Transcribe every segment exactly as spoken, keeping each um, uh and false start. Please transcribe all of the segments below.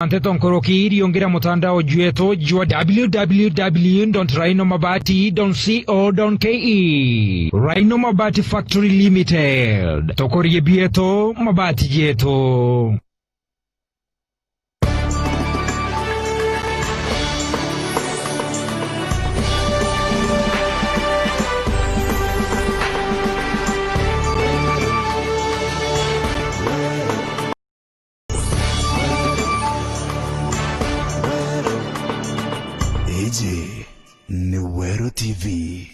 Nteto nkuruki, riungira mutandao jwetu jwa w w w dot rhino mabati dot co dot k e. Rhino Mabati Factory Limited. Tukurie bietu, mabati jetu. Iji ni Weru T V.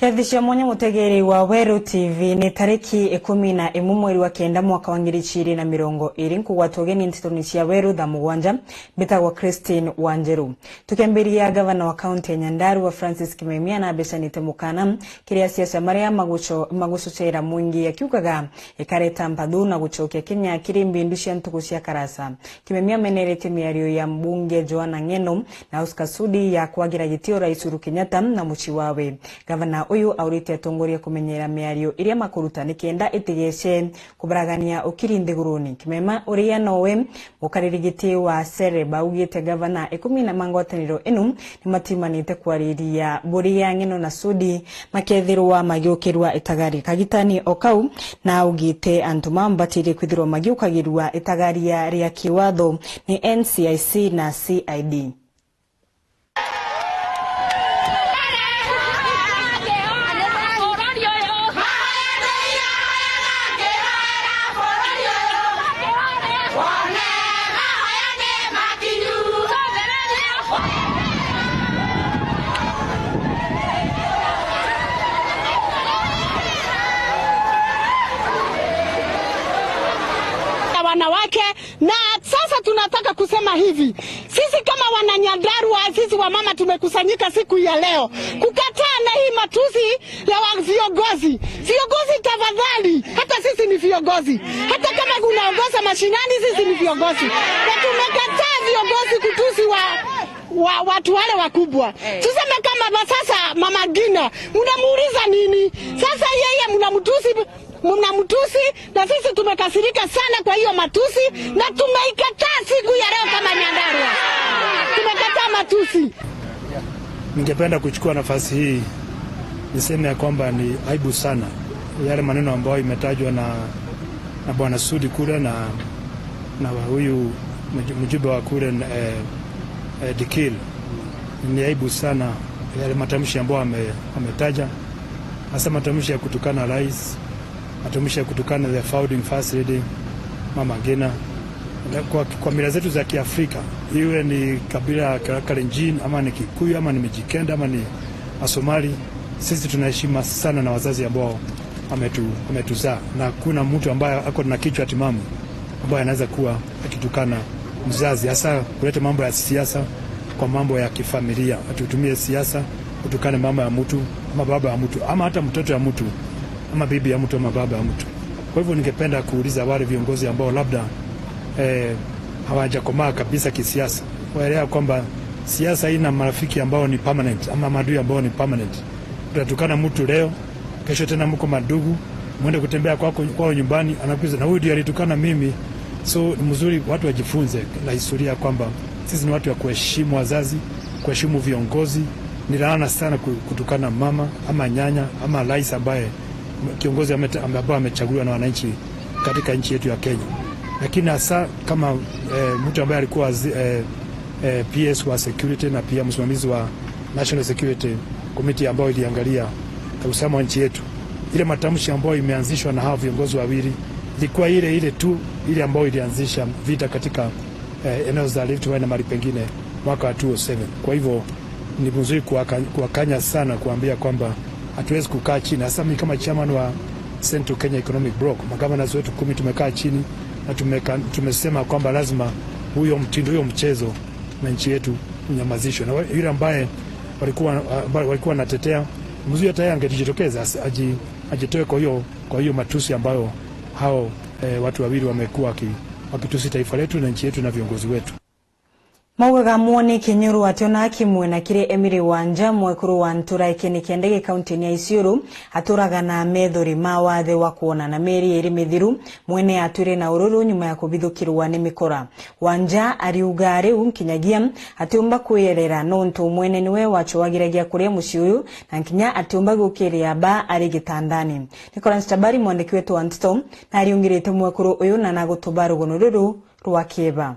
Kethi cia mwanya, mutegeri wa Weru T V, ni tariki ikumi na imwe mweri wa kenda mwaka wa ngiri ijiri na mirongo iri, nkugwata ugeni ntetoni cia Weru thaa mugwanja. Mbitagwa Christine Wanjiru. Tukiambiria, gavana wa kaunti ya Nyandarua Francis Kimemia nabecanite mukana kiri asiasa maria maguco-, magucoceera mwingi akiugaga ikareta mpathu na gucokia Kenya kiri mbindu cia ntuku cia karasa. Kimemia ameneretie miario ya mbunge Joanna Ng'eno na Oscar Sudi ya kwagira gitio Rais Uhuru Kenyatta na mucii wawe. Gavana uyu aurite atongoria kumenyera miario iria makuruta nikenda itigece kubaragania ukiri nthiguruni. Kimemia uria nowe mukariri giti wa Sereba augite gavana ikumi na ma ngwataniro inu nimatimanite kwariria buria Ng'eno na Sudi makethirwa magiukirua itagari kagitani o kau, na augite antu mambatirie kwithirwa magiukagirua itagaria ria kiwatho ni N C I C na C I D. Na wanawake, na sasa tunataka kusema hivi, sisi kama wananyandarua, sisi wamama tumekusanyika siku ya leo kukataa na hii matusi ya wa-, viongozi. Viongozi tafadhali, hata sisi ni viongozi. Hata kama unaongoza mashinani, sisi ni viongozi. Na tumekataa viongozi kutusi wa, wa, watu wale wakubwa. Tuseme kama ba-, sasa Mama Ngina, mnamuuliza nini? Sasa yeye mnamtusi, mnamtusi, na sisi tumekasirika sana kwa hiyo matusi, na tumeikataa siku ya leo kama Nyandarua. Tumekataa matusi. Ningependa kuchukua nafasi hii niseme ya kwamba ni aibu sana yale maneno ambayo imetajwa na, na Bwana Sudi kule na, na huyu mj-, mjumbe wa kule, eh, eh, Dikil. Ni aibu sana yale matamshi ambayo ame-, ametaja, hasa matamshi ya kutukana rais, matamshi ya kutukana the founding first lady, Mama Ngina. Na kwa, kwa mila zetu za Kiafrika, iwe ni kabila ya Kalenjin, ama ni Kikuyu, ama ni Mijikenda, ama ni Wasomali, sisi tunaheshima sana na wazazi ambao wametu-, wametuzaa, na hakuna mtu ambaye ako na kichwa timamu ambaye anaweza kuwa akitukana mzazi, hasa kuleta mambo ya siasa kwa mambo ya kifamilia, ati utumie siasa utukane mama ya mtu ama baba ya mtu ama hata mtoto ya mtu ama bibi ya mtu ama baba ya mtu. Kwa hivyo, ningependa kuuliza wale viongozi ambao labda, eh, hawajakomaa kabisa kisiasa, waelewa kwamba siasa haina marafiki ambao ni permanent ama maadui ambao ni permanent. Utatukana mtu leo, kesho tena mko madugu, mwende kutembea kwako, kwao nyumbani, anakuuliza, "Na huyu ndio alitukana mimi?" So, ni mzuri watu wajifunze na historia kwamba Sisi ni watu ya kuheshimu wazazi, kuheshimu viongozi. Ni laana sana ku-, kutukana mama ama nyanya ama rais ambaye, kiongozi ameta-, ambaye amechaguliwa na wananchi katika nchi yetu ya Kenya. Lakini hasa kama, eh, mtu ambaye alikuwa wazi-, eh, eh, P S wa security na pia msimamizi wa National Security Committee ambayo iliangalia usalama wa nchi yetu, ile matamshi ambayo imeanzishwa na hawa viongozi wawili ilikuwa ile ile tu, ile ambayo ilianzisha vita katika, eh, eneo za Rift Valley na mahali pengine mwaka wa two oh seven. Kwa hivyo ni mzuri kuwaka-, kuwakanya sana, kuambia kwamba hatuwezi kukaa chini. Hasa mimi kama chairman wa Central Kenya Economic Bloc, magavana wetu kumi tumekaa chini na tumeka-, tumesema kwamba lazima huyo mtindo, huyo mchezo na nchi yetu unyamazishwe. Na wa-, yule ambaye walikuwa, ambaye walikuwa wanatetea, mzuri hata yeye angejitokeza, as-, aji-, ajitoe kwa hiyo, kwa hiyo matusi ambayo hao, eh, watu wawili wamekuwa waki-, wakitusi taifa letu na nchi yetu na viongozi wetu. Maugaga mwoni Kinyuru ationa akimwena kiri Emily Wanja, mwekuru wa ntura ikini kia ndege kaunti-ini ya Isiolo, aturaga na methori ma wathe wa kwona na mieri iri mithiru, mwene atwire na ururu nyuma ya kubithukirwa ni mikora. Wanja ariuga riu nkinyagia atiumba kwiyerera nontu mwene niwe wachoagiragia kuria mucii uyu, na nkinya atiumba gukiria ba ari gitandani. Nicholas Chabari, mwandiki wetu wa nteto, nariungirite mwekuru uyu na nagutuba rugono ruru rwa kieba.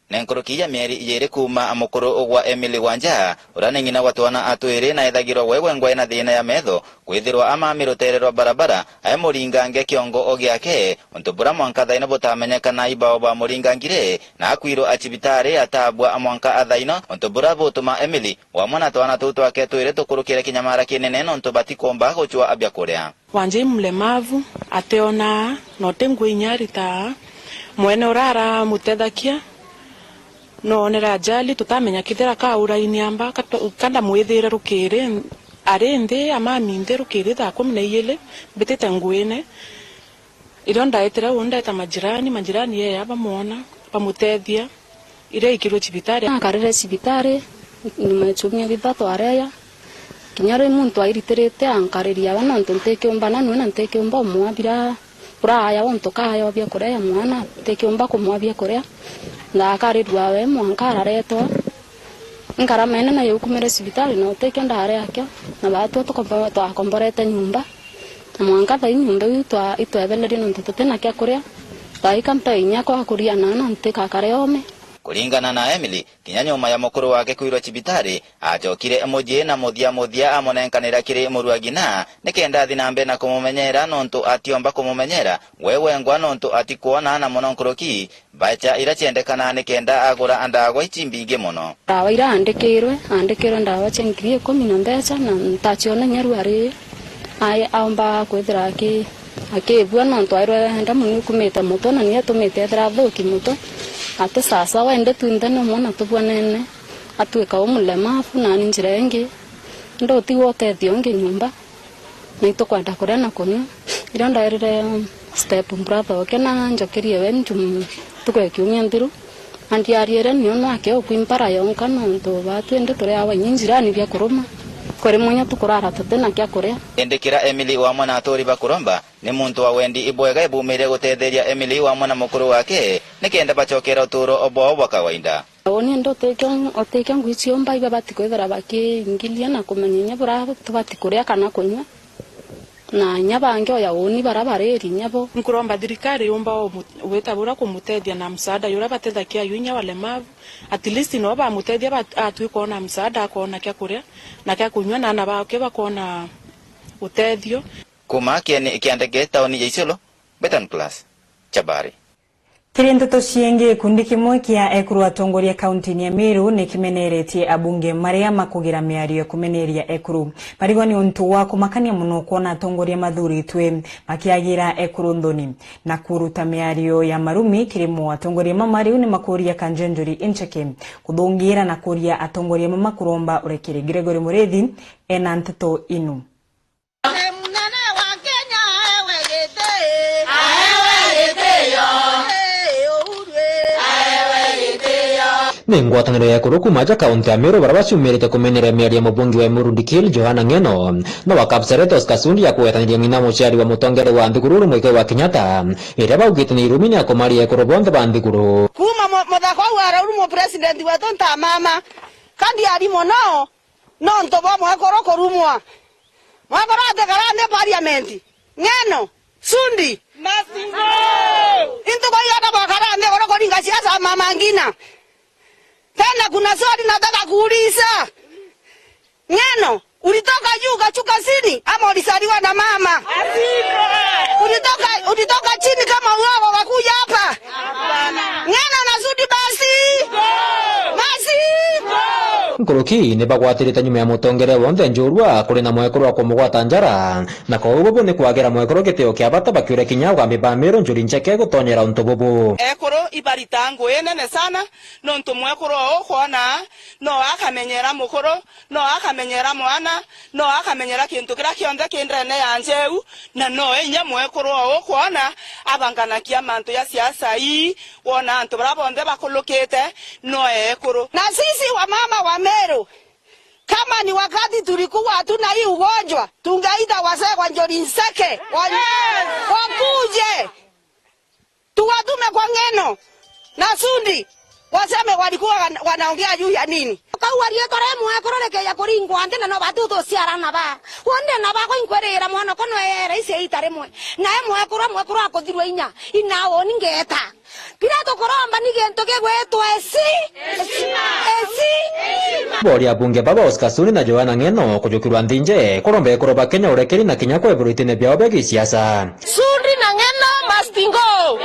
Ni nkuruki ya mieri iiri kuuma mukuru gwa Emily Wanja, uria ni ng'ina gwa twana a twiri na ethagirwa we wengwa ena thiina ya metho, kwithirwa amami rutere rwa barabara, ai muringange kiongo o giake, untu bura mwanka thaino butamenyekana ibao ba muringangire, na akwirwa a cibitari atabua mwanka a thaino, untu bura butuma Emily wamwe na twana tuu twake twiri tukurukire kinyamara kinene nontu batikomba gucwa biakuria. Wanja i mlemavu, ationaa, na uti nguu inya aritaa. Mwene uria aramutethagia, noonere ajali, tutamenya kethira kaura ini amba, ka-, ka ndamwithire rukiri, ari nthi, amami nthi rukiri thaa kumi na iiri, mbitite nguine. Irio ndaetire uu, ndeta majirani, majirani yea bamwona, bamutethia. Iria aikirwe cibitari. Nakarire cibitari nyuma ya ciumia bithatu areya. Kinya riu muntu airitirite ankariria we, nontu ntikiumba na nue na ntikiumba umwa bira uraya untu kaya o biakuria ya mwana, ntikiumba kumwa biakuria. Ndakarirua we mwanka araretwa. Nkaramene na yukumire cibitari na utikio ndaria kio, na baatwi tukombo-, twakomborete nyumba. Na mwanka thaa ii nyomba iu twa-, itwebererie nontu tuti na kia kuria. Thaa ii ka mpe inya kwa kuria na ana ntikakare oome. Kuringana na Emily, kinya nyuma ya mukuru wake kwirwa cibitari, acokire mucii na muthia muthia amunenkanira kiri muru wa ng'ina, nikenda athi na mbere na kumumenyera nontu atiomba kumumenyera we wengwa nontu atikwona na mono nkuruki mbeca iria ciendekana nikenda agura ndawa ici mbingi mono. Ndawa iria aandikirwe, aandikirwe ndawa cia ngiri ikumi na mbeca, na ntaciona inya riu ari, ai-, aumba kwithira aki-, akibua, nontu airwe enda mono ikumite mutwe, na ni atumite ethira athuki mutwe. Ati sasa wende twinthe ni mwana tubwanene, atwika umulemavu, nani njira ingi, indi utigwa utethio ungi nyumba. Na itukwenda kuria na kunywa. Irio ndairire step brother oke na njokerie we nju ntuku ya kiumia nthiru. Andiariere nio nwake ukwimpara yonka nontu baatwi indi turi awa inya njirani bia kuruma. Kuri munya tukurara tuti na kia kuria. Indi kira Emily wamwe na aturi ba kuromba, ni muntu wa wendi ibwega ibumiire gutetheria Emily wamwe na mukuru wake, nikenda bacokera uturo bwao bwa kawaida. Uuni indi utikio, utikio ngui ciumba iba bati kwithira bakiingilia na kumenya inya bura tubati kuria kana kunywa. Na inya bangi oya uuni bara bariri inya bo. Nkuromba thirikari yumba umu-, gwita bura kumutethia na msaada yuria batethagia ayu inya walemavu. At least no bamutethia bat-, atwi kwona msaada, akona kia kuria na kia kunywa, na ana bake bakona utethio. Kuma Kieni kia ndege tauni ya Isiolo, Betan Class, Chabari. Kiri nteto ciingi, gikundi kimwe kia ekuru atongoria kaunti-ini ya Meru ni kimeneretie abunge maria makugira miario ya kumeneria ekuru. Marigwa ni untu wa kumakania mono kwona atongoria mathuritwe makiagira ekuru nthoni na kuruta miario ya marumi kiri mo. Atongoria mama riu ni makuria Kanjunjuri Incheke kuthungira na kuria atongoria mama kuromba urekeri. Gregory Muriithi ena nteto inu. Munene wa Kenya ahewe gitio. Ahewe gitio. Ee, Uhuru ee. Ahewe gitio. Ni ngwataniro ya ekuru kuuma aja kaunti ya Meru baria baciumirite kumeneria miario ya mubunge wa Emuru Dikirr Johana Ng'eno, na wa Kapseret Oscar Sudi ya kugwetaniria ng'ina muciari wa mutongeria wa nthiguru Rigathi Kenyatta, iria baugite ni irumi ni ya kumaria ekuru bonthe ba nthiguru. Kuuma mu-, muthaka uu araurumwa president wetu nta mama, kandi ari mono, nontu bwa mwekuru kurumwa. Mwekuru atikara nthi parliament. Ng'eno, Sudi. Must go! Intu baigana bakara nthi kuru kuringa siasa Mama Ngina. Tena kuna swali nataka kuuliza. Ng'eno, ulitoka juu ukashuka chini ama ulizaliwa na mama? Ulitoka, ulitoka chini kama uogo ukakuja hapa? Ng'eno na Sudi basi. Basi. Nkuruki ni bagwatirite nyuma ya mutongeria wonthe njorua kuri na mwekuru wa kumugwata njara, na kwoou bubu ni kwagira mwekuru gitio kia bata bakiuria kinya agambi ba Meru njuri ncheke gutonyera untu bubu. Ekuru ibarita ngui nene sana, nontu mwekuru o ukwona no akamenyera mukuru, no akamenyera mwana, no akamenyera kintu kiria kionthe ki ndene ya njeu, na no inya mwekuru o ukwona abanganakia mantu ya siasa ii, wona antu baria bonthe bakulukite no ekuru. Na sisi wamama wa Meru, kama ni wakati tulikuwa hatuna hii ugonjwa, tungeita wazee wa njuri ncheke, wa-, wakuje. Tuwatume kwa Ng'eno na Sudi, waseme walikuwa wan-, wanaongea juu ya nini? Kau ariitwa ria mwekuru rikeeja kuringwa nthi, na no batu tuciarana ba. Wonde na bakwa inkwirira mwana ko no ee raisi aita rimwe. Nae mwekuru, mwekuru akuthirwa inya. Ina uni ngeeta. Kira tukuromba ni gintu gigwitwa esi-, esi-, esi-. Boria abunge baba Oscar Sudi na Johana Ng'eno kujukirwa nthi nje, kuromba ekuru ba Kenya urekeri na kinya kwebirwa itine biao bia gisiasa. Sudi na Ng'eno must go.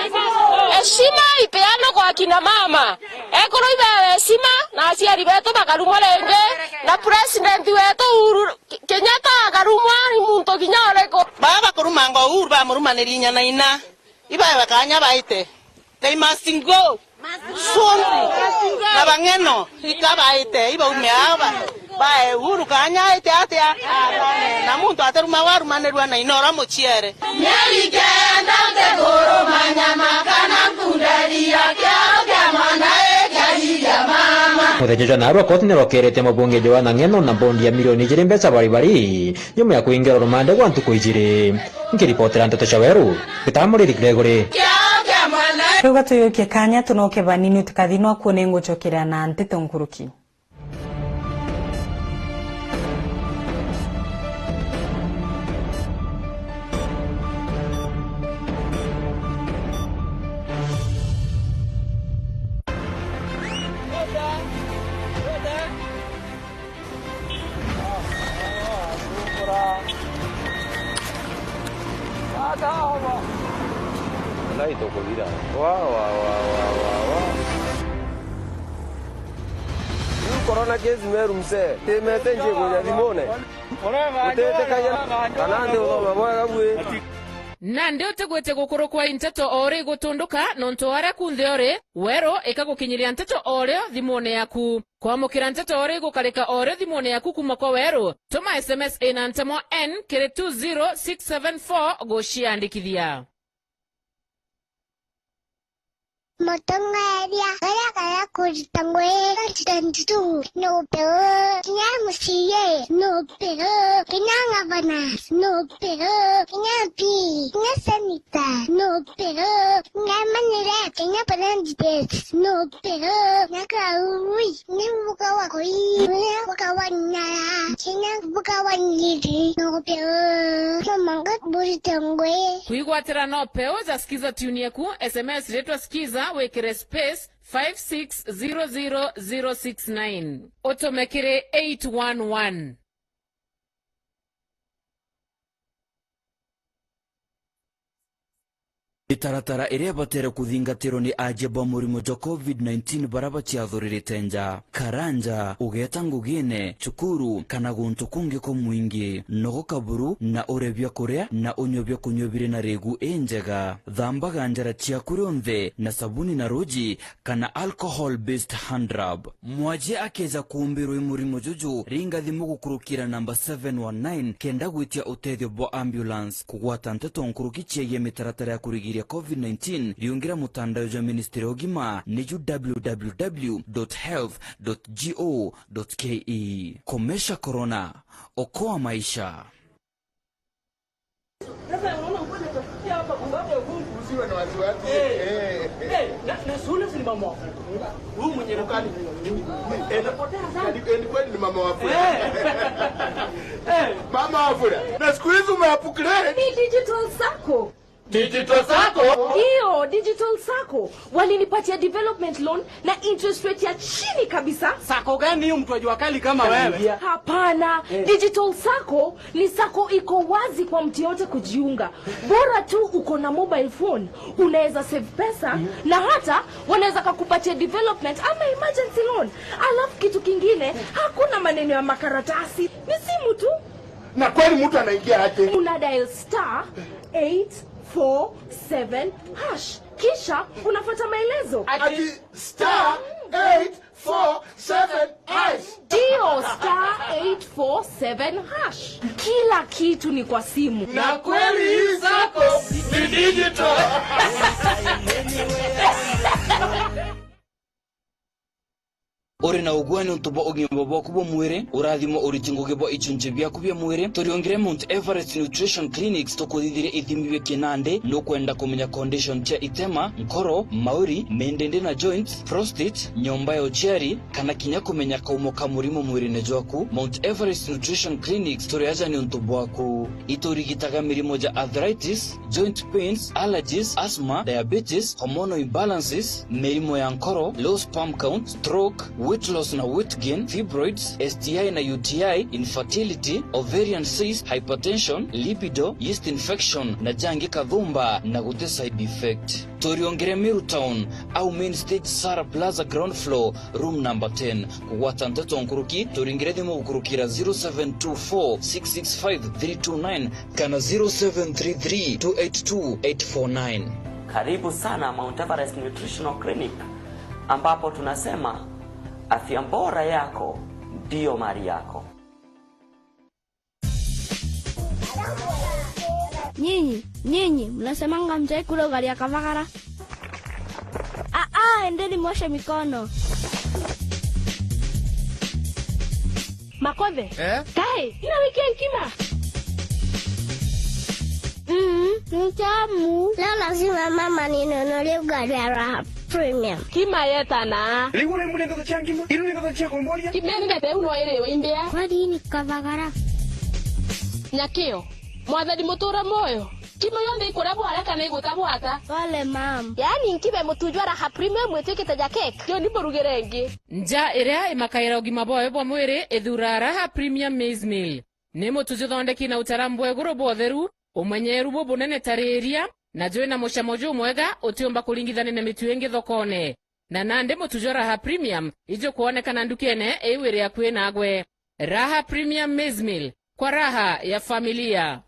Heshima ipeanwe kwa kina mama. Ekuru ibewe heshima na aciari betu bakarumwa ringi na president wetu Uhuru Ke-, Kenyatta akarumwa ni muntu kinya uriku. Baba bakurumanga Uhuru bamurumaniria inya na ina. Ibaewe kanya baite. They must go. Soon. Na ba Ng'eno, ika baite, ibaume aba. Bae Uhuru kanya aite atia? Na muntu ataruma warumanirua na ina ura muciere. Mieri kenda ntikuruma nyama kana nkunderia kiao kia mwana ikiaria mama. Muthenya jwa narua koti nirokeritie mubunge Johana Ng'eno na mbondi ya milioni ijiri mbeca bari bari, nyuma ya kuingira rumande gwa ntuku ijiri. Nkiripotera nteto cia Weru, Gitamuriri Gregory. Riu gatuyukie kanya tunoke banini, utikathinwa kuo, ningucokeria na nteto nkuruki. Nai tukuthira. Wa, wa, wa. Riu corona case Meru msee, ti message ikuja thimune. Utitikagia kana nthi uthoma bwega bui. Nandi utigwite gukurukwa i nteto o ri gutunduka, nontu aria kunthe uri, Weru ikagukinyiria nteto o rio thimune yaku. Kwamukira nteto o ri gukarika o rio thimune yaku kuuma kwa Weru, tuma S M S ina ntemo N kiri two zero six seven four guciandikithia. Mutongeria uria akara kurita ngui twenty twenty-two ni Upeo, kinya M C A ni Upeo, kinya ngavana ni Upeo, kinya M P, kinya senator ni Upeo, kinya manyire, kinya president ni Upeo, na Kaui. Ni buka wa kui, ni buka wa nyara, kinya buka wa nyiri, no peu, no manga burite ngui. Kwigwatira no peu ja Skiza tune yaku, S M S ritwa Skiza, wikire space five six zero zero zero six nine. Utume kiri eight one one. Mitaratara iria ibatere kuthingatirwa ni ajia ba murimo jwa covid nineteen baria baciathuririte nja. Kara nja, ugeta ngugine, cukuru, kana guntu kungi kumwingi. Nogoka buru na urie biakuria na unywe biakunywa biri na rigu injega. Thambaga njara ciaku rionthe na sabuni na ruji kana alcohol based hand rub. Mwajie akeja kuumbirwa i murimo juju, ringa thimu gukurukira namba seven one nine kenda gwitia utethio bwa ambulance. Kugwata nteto nkuruki ciagie mitaratara ya kurigiria ya covid nineteen, riungira mutandao jwa ministry ya ugima, niju w w w dot health dot go dot k e. Komesha corona, okoa maisha. Sasa unaona ukweli utafikia hapa kwa sababu ya Mungu. Usiwe na wasiwasi. Eh. Eh. Eh, na, na si ule si ni mama wa Fred. Huyu mwenye anakali. Eh, napotea sana. Ni, ni kweli ni mama wa Fred. Eh. Eh. Mama wa Fred. Na siku hizi umeupgrade. Ni digital sacco. Digital sacco? Ndio, digital sacco. Walinipatia development loan na interest rate ya chini kabisa. Sacco gani hiyo, mtu wa jua kali kama wewe? Hapana, eh. Digital sacco ni sacco iko wazi kwa mtu yote kujiunga. Bora tu uko na mobile phone, unaweza save pesa, mm, na hata wanaweza kakupatia development ama emergency loan. Alafu kitu kingine, hakuna maneno ya makaratasi. Ni simu tu. Na kweli mtu anaingia aje? Una dial star eight four seven hash. Kisha unafuata maelezo. Ati star eight four seven hash. Ndio, star eight four seven hash. Kila kitu ni kwa simu. Na kweli hii sacco ni digital. Uri na ugwani untu bwa ugima bwaku bwa mwiri, urathimo uriti ngugi bwa ichunchi biaku bia mwiri. Turiongire Mount Everest Nutrition Clinics tukuthithirie ithimi bia kinandi. Nukwenda kumenya condition cia itema, nkoro, mauri, mindindi na joints, prostate, nyomba ya uciari, kana kinya kumenya kaumo ka murimo mwirine jwaku? Mount Everest Nutrition Clinics turi aja ni untu bwaku. Iturigitaga mirimo ja arthritis, joint pains, allergies, asthma, diabetes, hormonal imbalances, mirimo ya nkoro, low sperm count, stroke, weight loss na weight gain, fibroids, S T I na U T I, infertility, ovarian cyst, hypertension, libido, yeast infection na jangi kathumba na guti side effect. Turiongire Meru Town, au main stage Sara Plaza ground floor, room number ten. Kugwata nteto nkuruki, turingire thimu gukurukira zero seven two four six six five three two nine kana zero seven three three two eight two eight four nine. Karibu sana Mount Everest Nutritional Clinic, ambapo tunasema afya bora yako ndio mali yako. Nyinyi, nyinyi, mnasemanga mjai kula ugali ya kavagara? Ah, ah, endeni mwoshe mikono. Makothe. Eh? Kae, ina wiki ya nkima. Mm, ni tamu. Leo lazima mama ninunulie ugali ya Raha Premium. Kima yetana. Riu uri muri ndeto cia ngima, iru ni ndeto cia kumboria. Kima ni ndeto iu no iri imbia. Kwani ni kavagara? Nyakio, Mwathani muture muoyo. Kima yonthe ikura bwara kana iguta bwata? Pole, ma'am. Yaani, nkibe mutu jwa Raha Premium mwitwikite ja cake. Yo ni murugire ingi. Nja iria imakaira ugima bwayo bwa mwiri ithuura Raha Premium Maize Meal. Ni mutu juthondeki na utaalamu bwa iguru bwa utheru, umenyeru bubunene ta riria, na jwina mucamo jumwega utiumba kuringithania na mitu ingi thokone. Na nandi mutu jwa Raha Premium ijukwonekana ndukene iu iri akui nagwe. Raha Premium Maize Meal, kwa raha ya familia.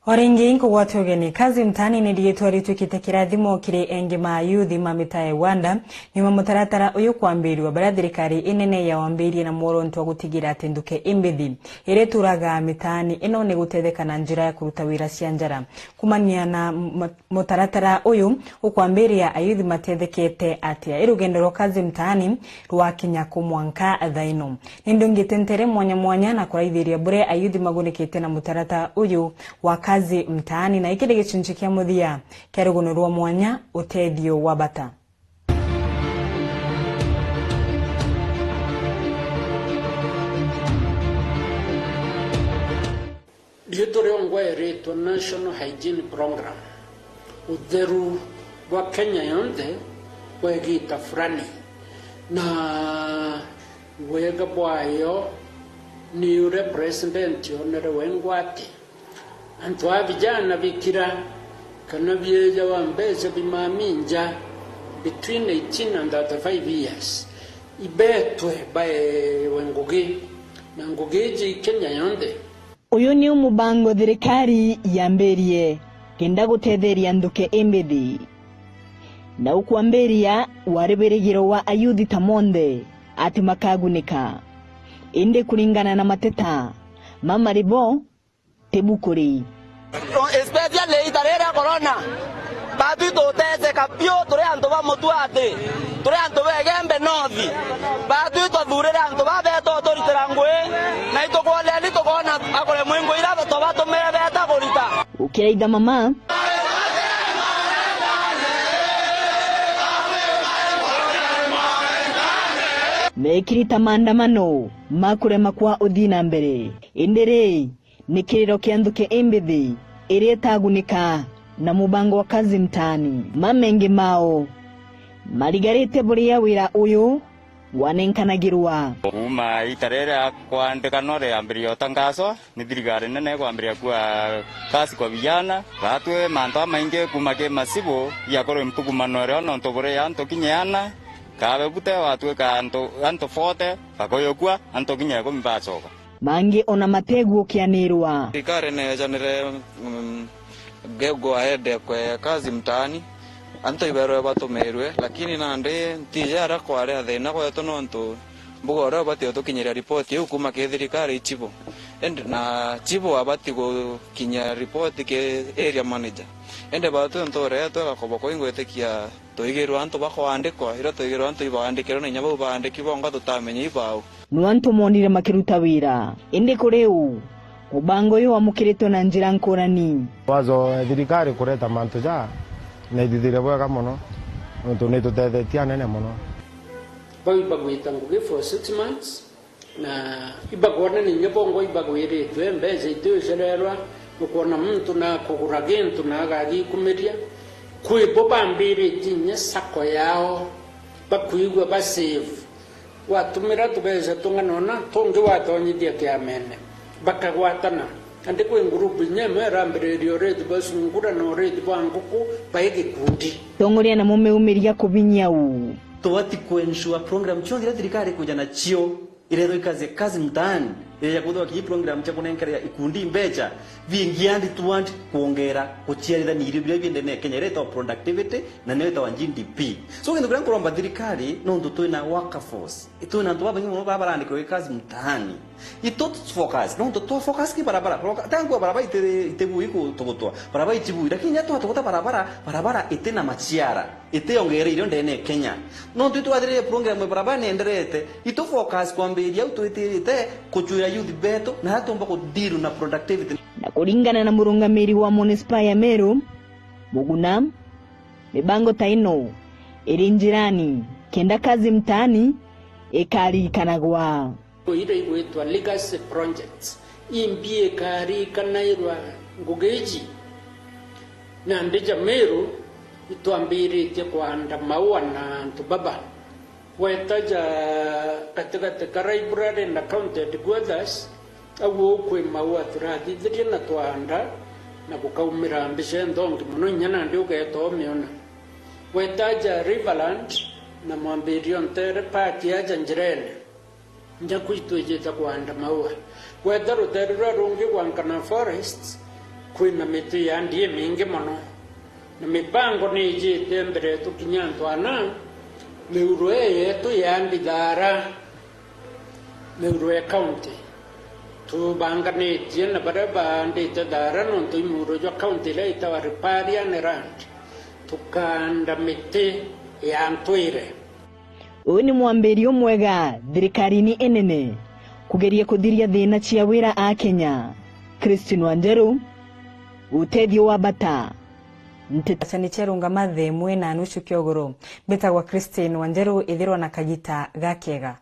O ringi, nkugwata ugeni. Kazi Mtaani ni riitwa ritwikite kirathimo kiri engi ma ayuthi ma mitaa ya Uganda, nyuma mutaratara uyu kwambirua, baria thirikari inene yawambirie na mworoto wa gutigira ati nthuke imbithi iria ituraga mitaani ino ni gutetheka na njira ya kuruta wira cia njara. Kumania na m-, mutaratara uyu ukwambiria, ayuthi matethekete atia? I rugendo rwa Kazi Mtaani rwakinya ku mwanka thaa ino. Ni ndungite ntere mwanya mwanya na kuraithiria buria ayuthi magunikite na mutaratara uyu wa Kazi Mtaani, na iki ni gicunci kia muthia kia rugono rwa mwanya, utethio wa bata. Riitwa riongwa iritwa National Hygiene Program, utheru bwa Kenya yonthe kwa igiita fulani, na wega bwayo ni uria president onere we ngwati. Antu a vijana bikira kana biejawa mbeca bimaminja between eighteen and thirty-five years, ibetwe baewe ngugi, na ngugi iji i Kenya yonthe. Uyu niu mubango thirikari yambirie. Enda gutetheria nthuke imbithi. Na ukwambiria wari wirigiro wa ayuthi ta monthe ati makagunika. Indi kuringana na mateta ma maribo, ti bukuri. Especially ita riri ria corona, batwi tuteseka biu, turi antu ba Mutuati, turi antu ba Igembe North, batwi twathurire antu babeto turitira ngui, na itukwoleni tukona akure mwingu ira tubatumire beta kurita. Ukiraitha mama, mekiri ta maandamano ma kurema kwa uthii na mbere. Indi ri, ni kiriro kia nthuke imbithi iria itagunika na mubango wa Kazi Mtaani. Mamengi mao marigarite buria wira uyu wanenkanagirwa. Kuuma ita riria kwandikano riambiria utangaswa ni thirikari nene kwambiria kua kazi kwa vijana, batwi mantu amaingi kuuma ki masibu yakorwe mpugumano rio nontu buri antu kinya ana kabe bute watwika antu, antu forty bakuyukua, antu kinya ikumi bacoka. Mangi ona mategukianirwa. Thirikari neejanire, mm, ge-, go ahead kwe Kazi Mtaani, antu iberwe batumirwe, lakini nandi ntiji aria kwari a thina gwetu, nontu mbuga uria ubati utukinyiria ripoti iu kuuma ki thirikari i chibu. Indi na chibu abati gukinyia ripoti ki area manager. Indi batwi ntuure yetu igakobo kwi ngwitikia Twigirwe antu bakwandikwa, iria twigirwe antu ibaandikirwe na inya bau baandiki bonga tutamenya ibau. Nwantu monire makiruta wira, indi kuri uu, mubango uyu wamukiritwe na njira nkurani. Wazo ya thirikari kureta mantu ja na ithithire bwega mono, nontu ni tutethetie anene mono. Bau ibagwita ngugi for six months, na ibakwona ni inya bongwa ibagwiritwe mbeca itiucererwa, ukwona muntu na kugura gintu na agagikumiria. Kwi bo bambiritie inya sacco yao, bakwigua ba save. Watumira tubeca tung'ana ona tungi watonyithia kiamene, bakagwatana. Andi kwi ngurubu inya imwe irambiririe uriti bwa sungura na uriti bwa nguku bai gikundi. Tongoria na mumeumiria kubinyia uu. Tubati ku ensure program cionthe iria thirikari ikuja nacio irethwa ikazi, Kazi Mtaani, ireja kwithirwa ki program cia kunenkerea ikundi mbeca, bingi and to and kuongera kuciarithania irio biria bi ndene ya Kenya, iria itawa productivity, na niyo itawa G D P. So, gintu kiria nkuromba thirikari, nontu twina workforce, twina antu babaingi mono baba barandikirwa i Kazi Mtaani. Itu focus, nontu twa focus ki barabara. Barabara, tangu barabara ite, ite bui ku-, tugutwa. Barabara iti bui, lakini nya twatuguta barabara, barabara iti na maciara. Itiyongereire irio ndene ya Kenya. Nontu itwathirire program ya barabara nienderete, itu focus kwambiria au twitirite kuchuira youth betu na aria tumba ku deal na productivity. Na kuringana na murungamiri wa munisipa ya Meru, Muguna, mibango ta ino iri njirani kenda Kazi Mtaani ikaririkanagwa. Iria igwitwa legacy projects, imbi ikarikanairwa ngugi iji. Nandi ja Meru itwambiritie kwanda maua na antu baba. Weta ja gatigati ka library na county headquarters, au uu kwi maua turathithirie na twaanda, na bukaumira mbica inthongi mono, inya nandi ugeeta umiona. Weta ja Riverland na mwambirio ntere park aja njirene. Nja kwitu ijite kwanda maua. Weta rutere ruria rungi gwa Nkana Forest, kwina miti yandi imingi mono. Na mibango ni ijite mbere yetu kinya antu ana, miuro ii yetu yandi thaara, miuro ya county. Tubanganitie na baria baandite thaara nontu i muuro jwa county iria itawa riparian land, tukaanda miti ya ntwire. Uyu ni mwambirio mwega thirikarine inene kugeria kuthiria thina cia wira a Kenya. Christine Wanjeru, Utethio wa Bata, Nteto. Achani cia rungama thaa imwe na nusu kiogoro. Mbitagwa Christine Wanjeru, ithirwa na kagita gakega.